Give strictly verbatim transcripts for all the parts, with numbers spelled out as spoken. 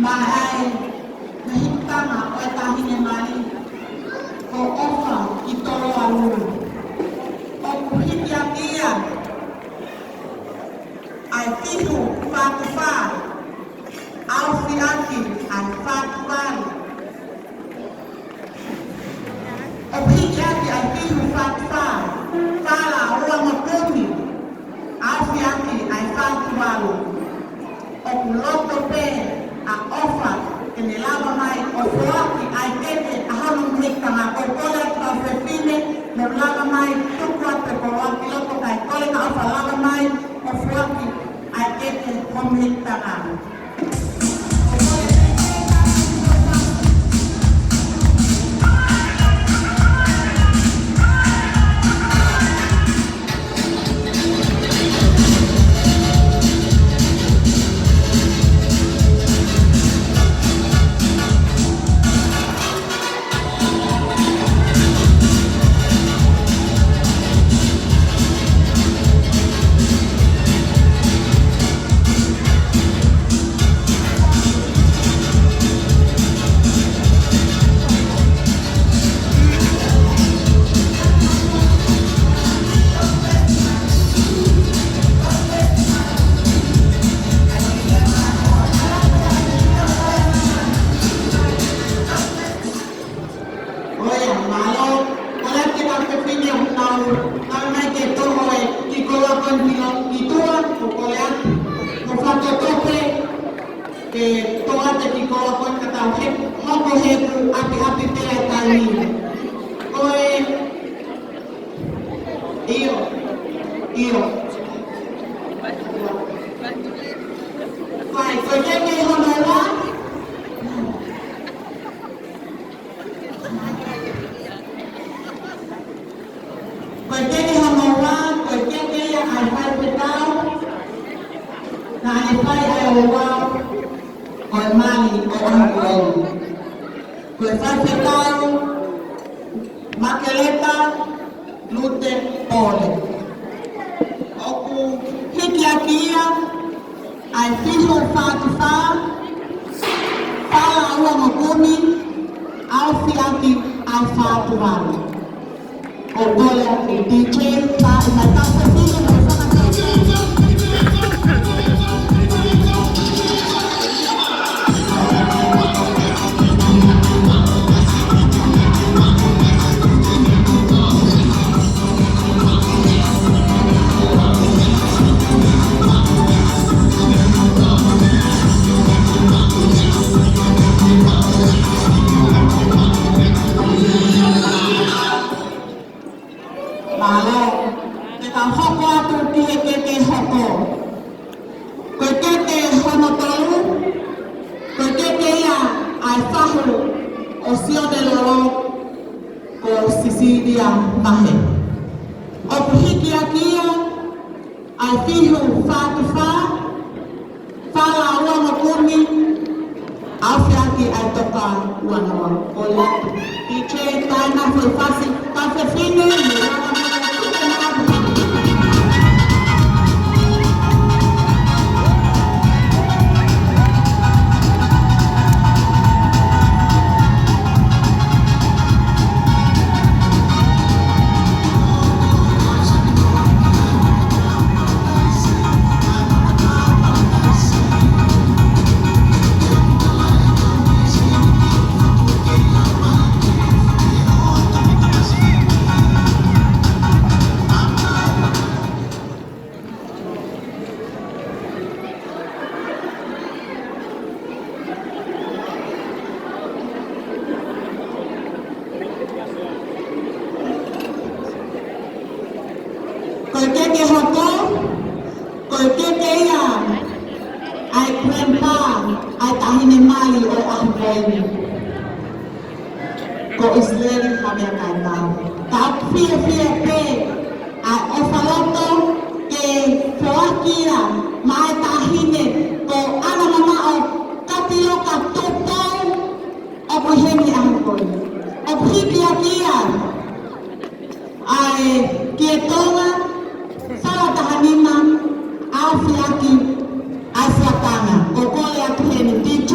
Maʻa e ngaahi hikitanga ʻo e Taʻahine Mali, ko ʻOfa-ki-Toloalua. ʻOku hiki ʻaki ia ʻa e Fihu Fā Tufa, ʻAofi ʻaki ʻa e Fā Tuvalu. ʻOku hiki ʻaki ʻa e Fihu Fā Tufa, Fala Uangokumi, ʻAofi ʻaki ʻa e Fā Tuvalu. ʻOku loto pē ʻa ʻOfa ke ne lava mai ʻo foaki ʻa e keke ʻa hono mehikitanga. Ko e kole atu ki he fefine, mou lava mai, tuku atu e koloa ki loto kae kole kia ʻOfa lava mai ʻo foaki ʻa e keke ʻo e mehikitanga. ʻOia, mālō. Kole atu ki he kau fefine ʻoku nau, nau ʻomai ke toho e kiʻi koloa ko eni ki loto ki tuʻa, ko e kole atu. Ko e fakatope ke toho atu e kiʻi koloa ko eni ka tau he, hoko he ʻoku ʻapiʻapi pē ʻa e taimi. Ko e, ʻio, ʻio. Fai, ko e keke hono ua. Ko e keke hono ua, ko e keke ia ʻa e faifekau naʻa ne fai ʻa e ouau ʻo e mali ʻo e ʻaho ko eni. Ko e faifekau Makeleta Lute Pole. ʻOku hiki ʻaki ia ʻa e Fihu Fā Tufa, Fala Uangokumi, ʻAofi ʻaki ʻa e Fā Tuvalu. ʻOku kole atu, D J, tā, tā, tā, tā, Mālō. Te tau hoko atu ki he keke hoko. Ko e keke hono tolu, ko e keke ia ʻa e fahu ʻo Sione Lolo, ko Sisilia Mahe. ʻOku hiki ʻaki ia ʻa e Fihu Fā Tufa, Fala Uangokumi, ʻAofi ʻaki ʻa e Toka Uanoa. Kole atu, D J, tā ena foʻi fasi, kau fefine, mou lava mai ʻo tuku mai. Ko e keke hoko, ko e keke ia ʻa e grandpa ʻa e Taʻahine Mali ʻo e ʻaho ko eni. Ko ʻIsileli Hameakainau. Ka ʻoku fiefia pē ʻa e ʻOfaloto ke foaki ia maʻa e taʻahine ko ʻAna Mamaʻo Katiloka Tupou, ʻoku ʻi heni ʻaho ko eni. ʻOku hiki ʻaki ia ʻa e Kiʻi Tonga, Fala Tahanima, ʻAofi ʻaki ʻa e Fuatanga. ʻOku kole atu heni, D J,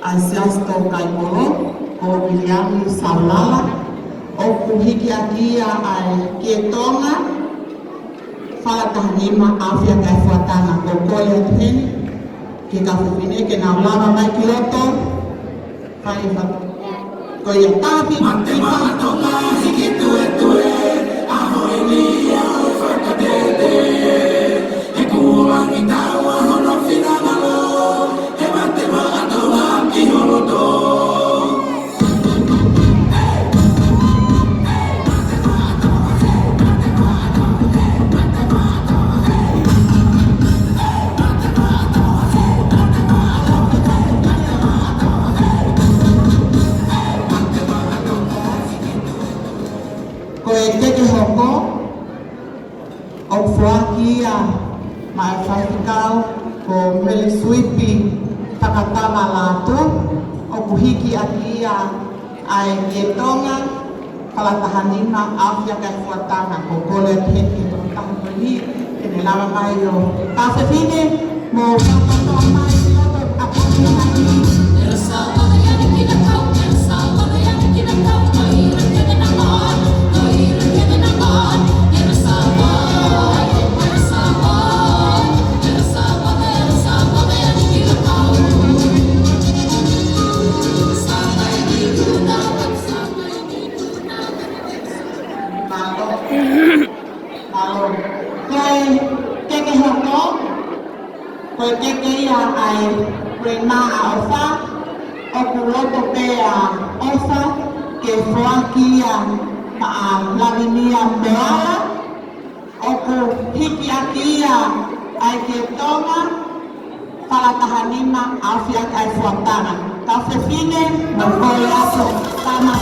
ʻa e Siasi Tōkaikolo, ko Viliami Saulala, ʻoku hiki ʻaki ia ʻa e Kietonga, Falatahanima, ʻAfiakaefuatana. Ko e kole atu heni ki he kau fefine ke nau lava mai ki loto, fai e fatu. Ko ia, tāpī. Mate maʻa Tonga, hiki tuetue, ʻaho ni ʻoku ou fakatete. He kuo langi taua hono finangalo, he mate maʻa Tonga ki ho loto. Ko e keke hoko, ʻoku foaki ia maʻa e faifekau ko Mele Suipi Fakatava Lātū, ʻoku hiki ʻaki ia ʻa e Kietonga, Falatahanima, ʻAfiakaefuatana. Ko e kole atu heni ki he tokotaha ko eni ke ne lava mai ʻo, kau fefine, mou fakatoa mai ki loto ʻa e kole atu heni. Mālō. Mālō. Ko e keke hoko, ko e keke ia ʻa e Rema ʻa ʻOfa, ʻoku loto pē ʻa ʻOfa ke foaki ia maʻa Lavinia Moala, ʻoku hiki ʻaki ia ʻa e Kietonga, Falatahanima, ʻAfiakaefuatana. Kau fefine, mou kole atu, tama.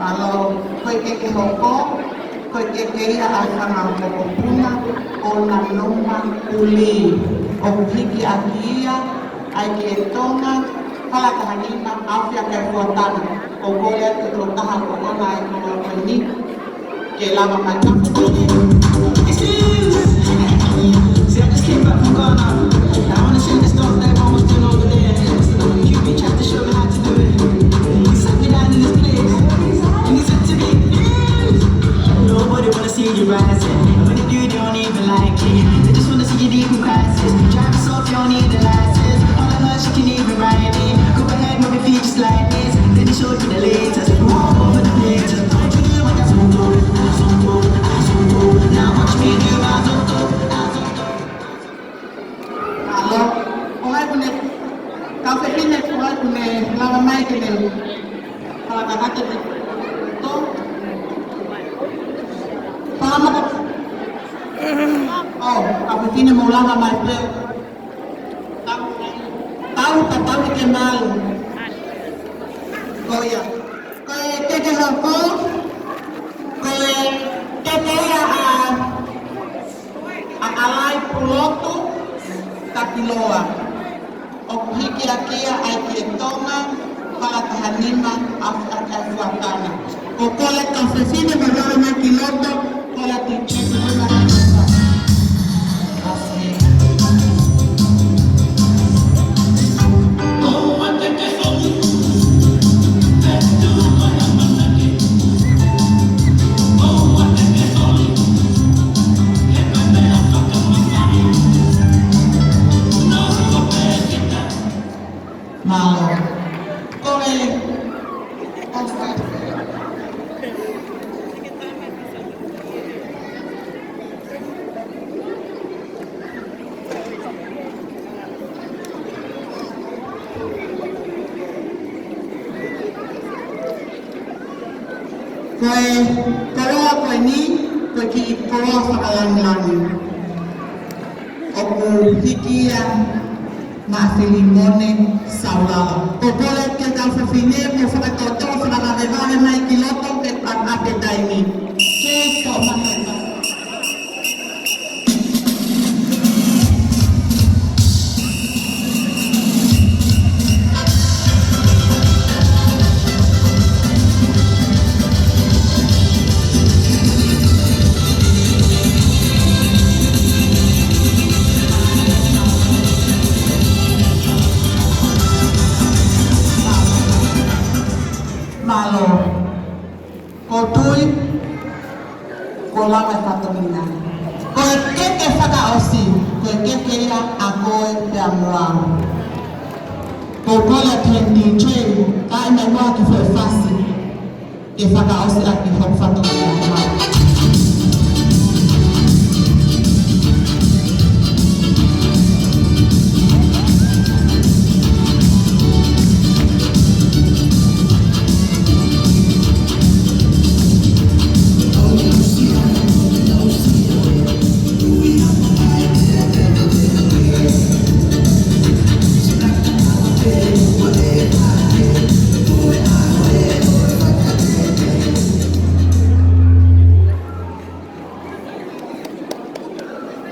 Mālō. Ko e keke hoko, ko e keke ia ʻa e fanga mokopuna ʻo Nanuma Puli, ʻoku hiki ʻaki ia ʻa e Kietonga, Falatahanima, ʻAfiakaefuatana. ʻOku ou kole atu ki he tokotaha ʻoku ʻoʻona ʻa e koloa ko eni ke lava mai. Excuse. See, I just came back from Ghana. I wanna shake the stuff that mama's doing over there. Cupid tried to show me how to do it. He sat me down in his place, and he said to me, "Nobody wanna see you rising. And when they do, they don't even like it. They just wanna see you deep in crisis. Drive yourself, you don't need a license. All I know, she can even ride it. Go ahead, move your feet just like this." Then he showed me the latest. Walk over the latest. Don't you hear what that's on? Now watch me do my zonto. Mālō. Ko hai ʻoku ne, kau fefine, ko hai ʻoku ne lava mai ke ne fakakakato ki loto? Fakamoka. ʻŌ, kau fefine, mou lava mai pē. Tau, tau, tau ke malu. Ko ia. Ko e keke hoko, ko e keke ia ʻa ʻa ʻAlai Pulotu Takiloa. ʻOku hiki ʻaki ia ʻa e Kietonga, Falatahanima, ʻAfiakaefuatana. Ko e kole kau fefine mou lava mai ki loto, kole atu ki he keke hoko. Mālō. Ko e, ko e koloa ko eni, ko e kiʻi koloa fakalangilangi. ʻOku hiki ia Maʻa Filimone Saulala. Ko e kole ke tau fefine mo fakatoʻotoʻo fakavavevave mai ki loto ke ʻapaʻapa e taimi. Ke tau maʻu. Mālō. Ko e tui, ko e lava e fatongia. Ko e keke fakaʻosi, ko e keke ia ʻa koe pea mo au. Ko e kole atu he D J, kae mai muʻa ki he fasi. Ke fakaʻosi ʻaki hoku fatongia.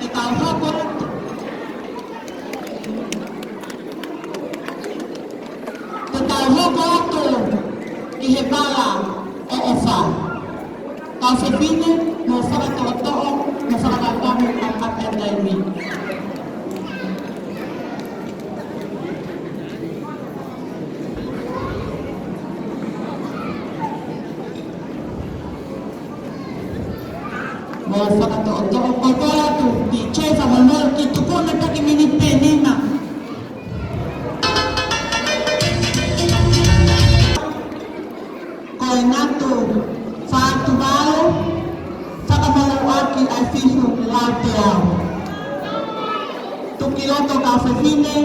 Te tau hoko atu. Te tau hoko atu ki he vala ʻoʻofa. Kau fefine, mou fakatoʻotoʻo, mou fakavavevave ʻapaʻapa e taimi. Mou fakatoʻotoʻo, ko e kole atu, D J fakamolemole ke tuku ʻa e taki miniti pē nima. Ko e ngaahi Fā Tuvalu, fakamolūʻaki ʻa e Fihu Lauteau. Tuku ki loto kau fefine.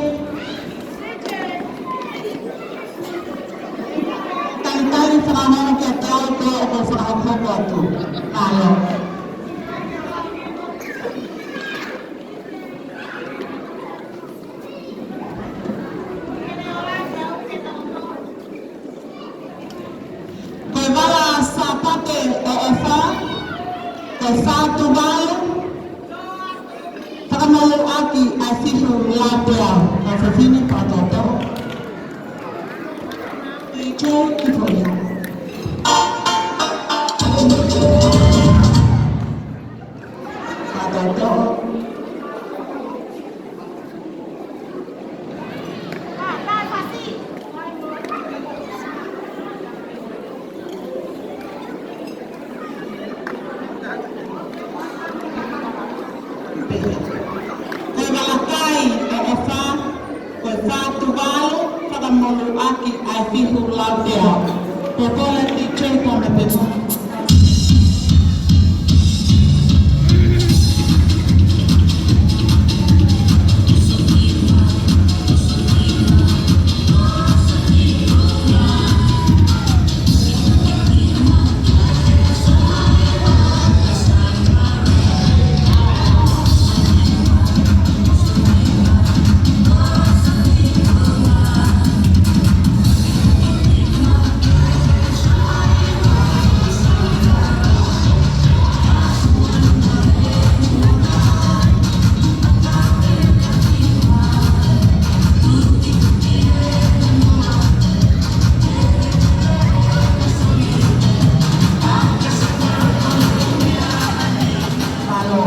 Talitali fakaongo kiate au ko ʻoku ou fakahokohoko atu. Mālō. Ko e vala Sāpate ʻoʻofa, ko e Fā Tuvalu, fakamolūʻaki ʻa e Fihu Lauteau, kau fefine fakatoʻotoʻo. D J ki foʻi. Fakatoʻotoʻo. Ko e vala kai ʻoʻofa, ko e Fā Tuvalu, fakamolūʻaki ʻa e Fihu Lauteau. Ko e kole atu D J ko me pemo. Mālō.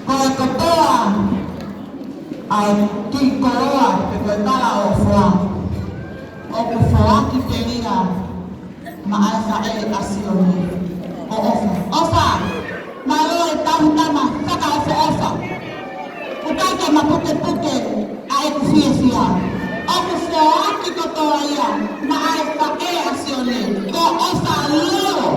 Ko e kotoa ʻa e kiʻi koloa pe ko e vala ʻoʻofa, ʻoku foaki pē ia maʻa e faʻē ʻa Sione. ʻOfa. ʻOfa. Mālō e tauhi tama fakaʻofoʻofa. ʻOku ʻikai ke mapukepuke ʻa ʻeku fiefia. ʻOku foaki kotoa ia maʻa e faʻē ʻa Sione. Ko ʻOfa Lolo.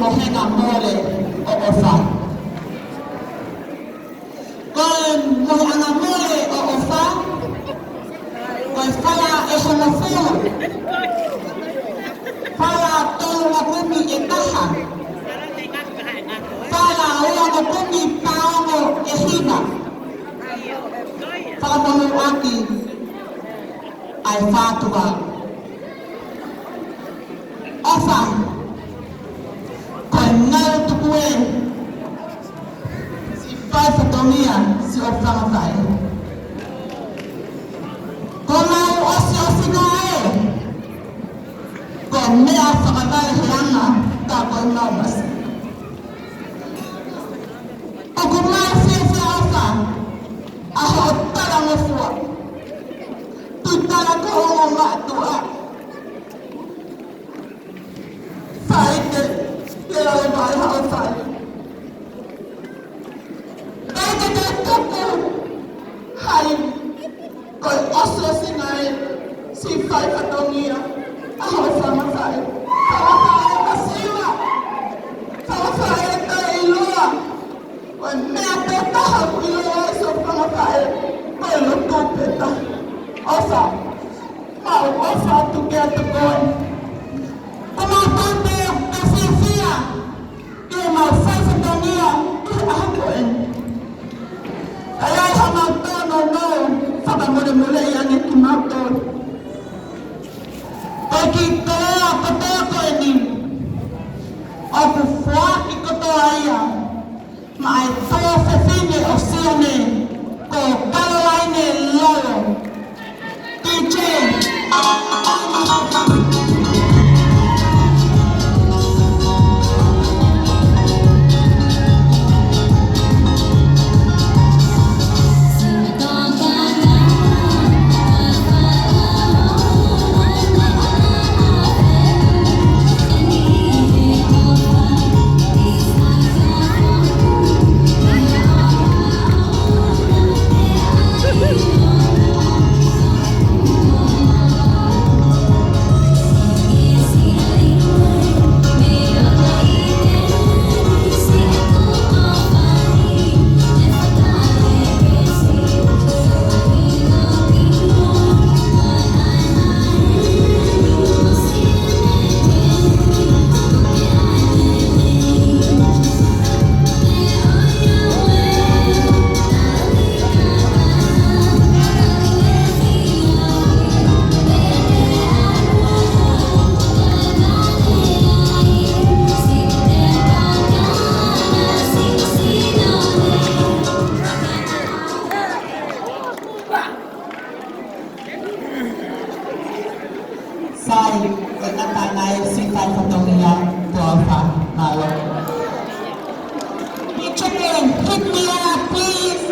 mohenga mole ʻo ʻOfa. Ko e mohenga mole ʻo ʻOfa, ko e fala ʻe hongofulu, fala tolunga kumi ʻe taha, fala uangaonga kumi paongo ʻe hiva. Fakamonūʻaki ʻa e fātuʻa. ʻOfa, ko e ngaahi tuku ē, siʻi fai fatongia siʻo fanga faʻē. Ko ʻemau ʻosiʻosinga ē, ko e meʻa fakavalevale he anga, tā ko ʻemau masi. ʻOku mau fiefia ʻOfa, ʻa hoʻo talangofua. Tuitala ko hoʻo mātuʻa. Faite, te lalo mai haʻo fai. Kae ke te tuku hai. Ko e ʻosiʻosinga ē, siʻi fai fatongia, ʻa hoʻo fanga faʻē. Fanga faʻē masiva. Fanga faʻē taʻeʻiloa. Ko e meʻa pē taha ʻoku ʻiloa ai siʻo fanga faʻē, ko e lotu pē taha. ʻOfa, mau ʻofa atu kiate koe. Ko mau pē ʻoku fiefia ʻi heʻemau fai fatongia ʻi he ʻaho ko eni. Ka ʻi ai haʻamau tōnounou, fakamolemoleʻi ange kimautolu. Ko e kiʻi koloa kotoa ko eni, ʻoku foaki kotoa ia maʻa e tuofefine ʻo Sione, ko Kalolaine Lolo. D J. Sai, ko e ngata ʻa e siʻi fai fatongia, ko ʻOfa, mālō. Mitchell, hit me up, please.